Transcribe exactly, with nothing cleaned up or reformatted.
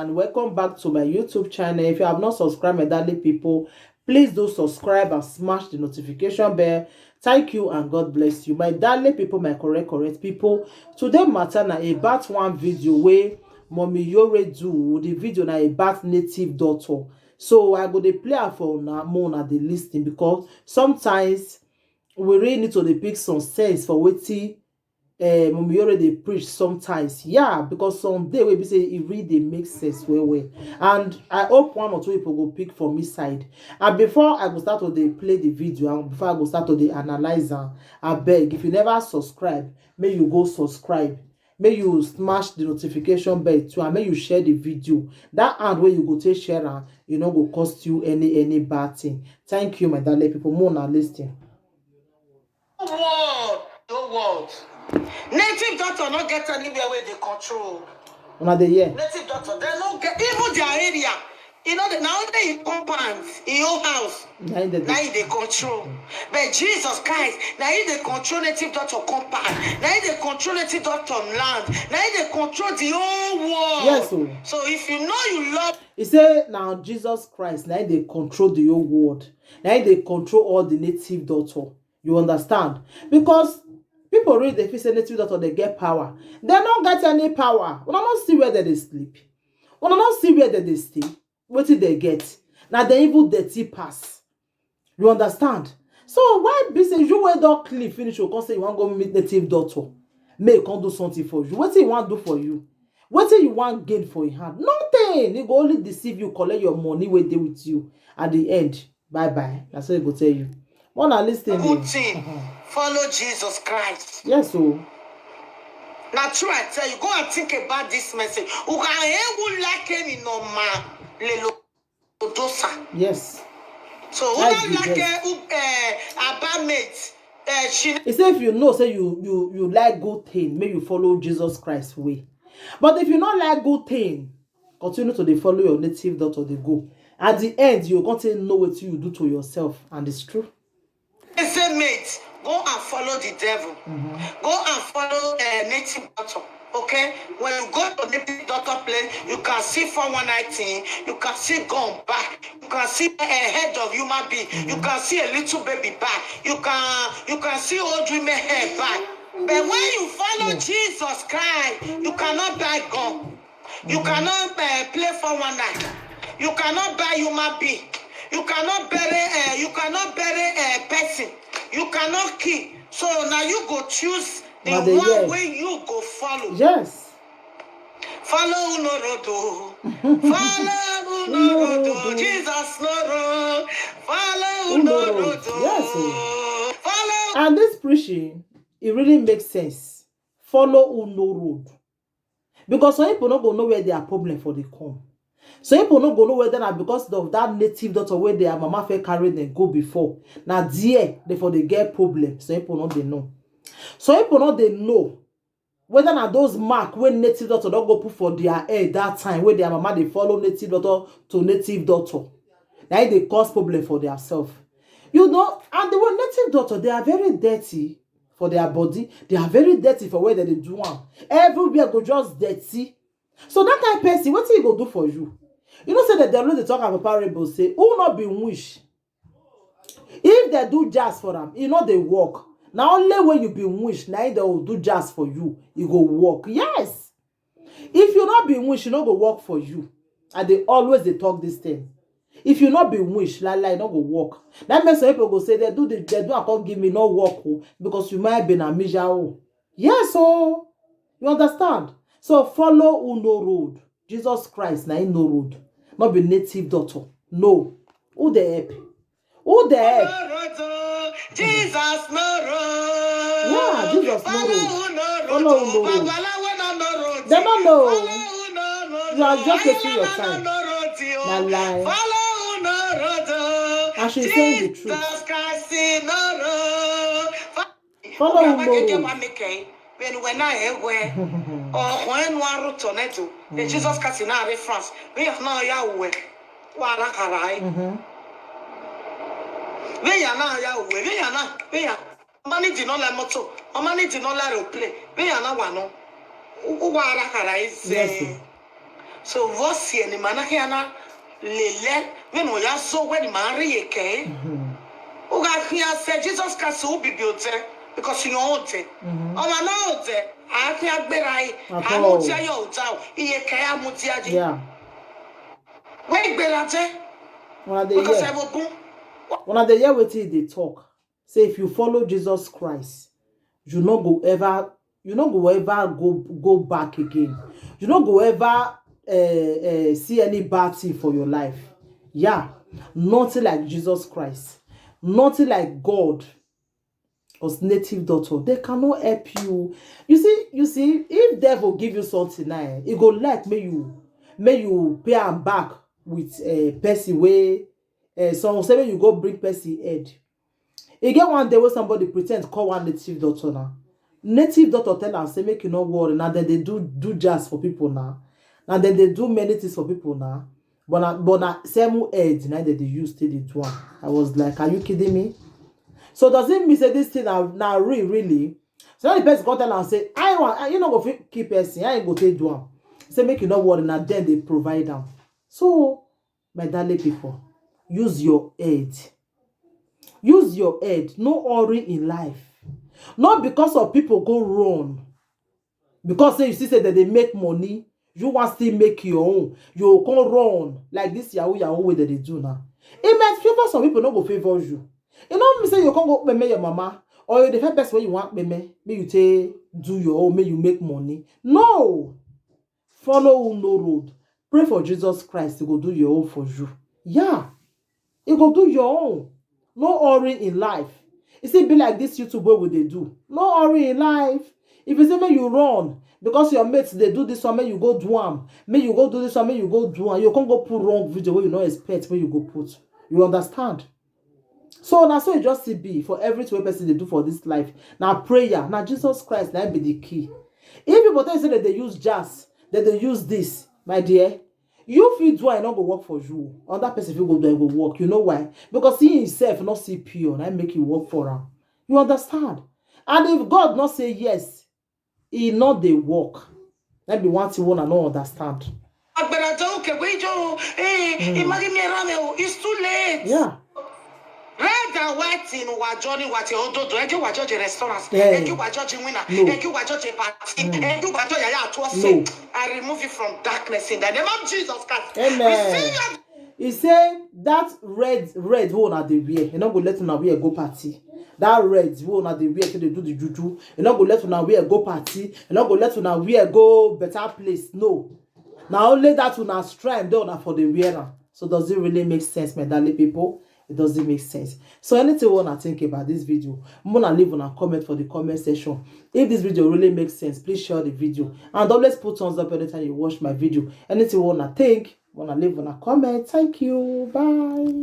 And welcome back to my YouTube channel. If you have not subscribed, my darling people, please do subscribe and smash the notification bell. Thank you and God bless you. My darling people, my correct, correct people, today matter na about one video wey Mommy Yore do. The video na about native doctor. So I go dey play am for una, more una dey listen, because sometimes we really need to dey pick some sense for wetin uh, Mommy Yore dey preach sometimes. Yeah, because some day wey be say e really dey make sense well well. And I hope one or two people go pick from inside. And before I go start to dey play the video, and before I go start to dey analyze am, abeg, if you never subscribe, make you go subscribe. Make you smash the notification bell too, and make you share the video. That hand wey you go take share am, e no go cost you any any bad thing. Thank you, my darling people. More una listen. World, the world. Native doctor no get anywhere where they control. Una dey hear? Native doctor, they no get even their area. You know, the, now only in compound, in your house. Na im dey Now they control. But Jesus Christ, now he they control native doctor compound. Now he they control native doctor land. Now he they control the whole world. Yes, o. So if you know you love He say na Jesus Christ na im dey control the whole world. Na im dey control all the native doctor. You understand? Because people really dey feel say native doctor dey get power. Dem no get any power. Una no see where dem dey sleep. Una no see where dem dey stay. Wetin dem get? Na dem even dirty pass. You understand? So why be say you wey don clean finish, you come say you wan go meet native doctor, make e come do something for you? Wetin e wan do for you? Wetin you wan gain for im hand? Nothing. E go only deceive you, collect your money wey dey with you. At the end, bye bye. Na so e go tell you. More una listen good o. Thing, follow Jesus Christ. Yes o. Now try I tell you, go and think about this message. Uga ewu like any no ma lelo dosa. Yes. So That's una the like best. uh, uh, about mate. Uh, she He say if you know say you you you like good thing, make you follow Jesus Christ way. But if you no like good thing, continue to dey follow your native doctor dey go. At the end, you go come take know wetin you do to yourself, and it's true. Say mate, go and follow the devil. Go and follow uh, native doctor. Okay? When you go to native doctor place, you can see four one nine thing, you can see gun back, you can see a head of human being, you can see a little baby back, you can you can see old women hair back. But when you follow Jesus Christ, you cannot buy gun. You cannot uh, play four one nine. You cannot buy human being. You cannot bury. Uh, you cannot bury a person. You cannot kill. So now you go choose the Na the one yes. Way you go follow. Yes. Follow who no road o. Follow who no road o. Jesus no road. Follow who Who no no road road? O. Yes o. Follow. And this preaching, it really makes sense. Follow who no road. Because some people no go know where their problem for dey come. Some people no go know whether na because of that native doctor wey their mama fit carry dem go before. Na there dem for dey get problem. Some people no dey know. Some people no dey know whether na those mark wey native doctor don go put for their head that time wey their mama dey follow native doctor to native doctor. Na im dey cause problem for their self. You know, and the one native doctor, they are very dirty for their body. They are very dirty for where dem dey do am. Everywhere go just dirty. So that kind person, wetin e go do for you? You know say dem dey always dey talk about parable say, who no be wish? If dem do jazz for am, e no dey work. Na only when you be wish, na im dem go do jazz for you, e go work. Yes. If you no be wish, e no go work for you. I dey always dey talk this thing. If you no be wish, lie lie, e no go work. That means some people go say, they do the, they do and come give me no work o, because you might be na mija o. Yes o. You understand? So follow who no road. Jesus Christ na im no road. No be native doctor. No. Who dey help? Who dey help? No road o. Jesus no road. Yeah, Jesus no Follow road. Who no road Follow o. who no road. Babalawo no no road. Dem no know. Follow who no road You are o. just wasting your Ayalama time. No road o. Na lie. Follow who no road o. And she's saying the truth. Jesus Christ no road. Follow who no Baba keke road. Wa meke. When when I ewe. Oh when wa ru tornado. The Jesus Christ na reference. We have now ya we. Wa ra kara ai. Mhm. Where you are now, yeah, where you are now, where you are. Money did not like motor, or money did not like aeroplane. Where you are now, one no. Who are Kara is Yes, sir. So vosi ni mana kiana lele, we no ya so we ni mari yeke. Uga kia se Jesus ka so bibi ote, because you know ote. Oma no ote, a kia gbera yi, At a all. Mutia yo ote, iye ke a Mutia ji. Yeah. We gbera je, Una dey because I hear. will boom. Una dey hear wetin e dey talk. Say if you follow Jesus Christ, you no go ever, you no go ever go go back again. You no go ever uh, uh, see any bad thing for your life. Yeah, nothing like Jesus Christ, nothing like God or native doctor. They cannot help you. You see, you see, if devil give you something now, eh, e go like make you make you pay am back with a person wey uh, some say make you go bring person head. E get one day wey somebody pretend call one native doctor now. Native doctor tell am say make you no worry. Now then they do do jazz for people now. Now then they do many things for people now. But na but na same head now that they use till they do am. I was like, are you kidding me? So does it mean say this thing na na real really? So now the person come tell am say I want you no go fit keep person. I go take do am. Say make you no worry. Now then they provide am. So my darling people, use your head. Use your head. No hurry in life. Not because of people go run. Because say you see say that they make money, you want still make your own. You can't run like this yahoo yahoo way that they do now. It might favor some people, not go favor you. You know me say you can't go pay your mama or you the first person you want pay me, you take do your own, make you make money. No, follow who no road. Pray for Jesus Christ to go do your own for you. Yeah, he go do your own. No hurry in life. It still be like this YouTube wey we dey do. No hurry in life. If you say make you run because your mates dey do this one, make you go do am. Make you go do this one, make you go do am. You can't go put wrong video where you no expect where you go put. You understand? So na so e just still be for everything wey person dey do for this life. Na prayer, na Jesus Christ na be the key. If people tell you say that they use jazz, that they use this, my dear, you fit do am, e no go work for you. Another person fit go do am, e go work. You know why? Because he himself not see pure, na make e work for am. You understand? And if God not say yes, e not dey work. That be one thing one I no understand. Agbára jẹ́ òkè wíjọ́ o. Ee, ìmọ̀rí mi ẹ̀rọ mi o. It's too late. Yeah. Red and white in Wajoni, what you do, do, Eddie Wajo the restaurants, Yeah. Eddie Wajo the winner, No. Eddie Wajo the party, Mm. Eddie Wajo Yaya Atuose. No. I remove you from darkness in the name of Jesus Christ. Amen. Receive your He say that red red wey una dey wear, e no go let una wear go party. That red wey una dey wear to dey do the juju, e no go let una wear go party. E no go let una wear go better place. No, na only that una strength dey una for dey wear am. So does it really make sense, my darling people? It doesn't make sense. So anything wey una think about this video, una leave una comment for the comment section. If this video really makes sense, please share the video and always put thumbs up anytime you watch my video. Anything wey una think, una leave una comment. Thank you. Bye.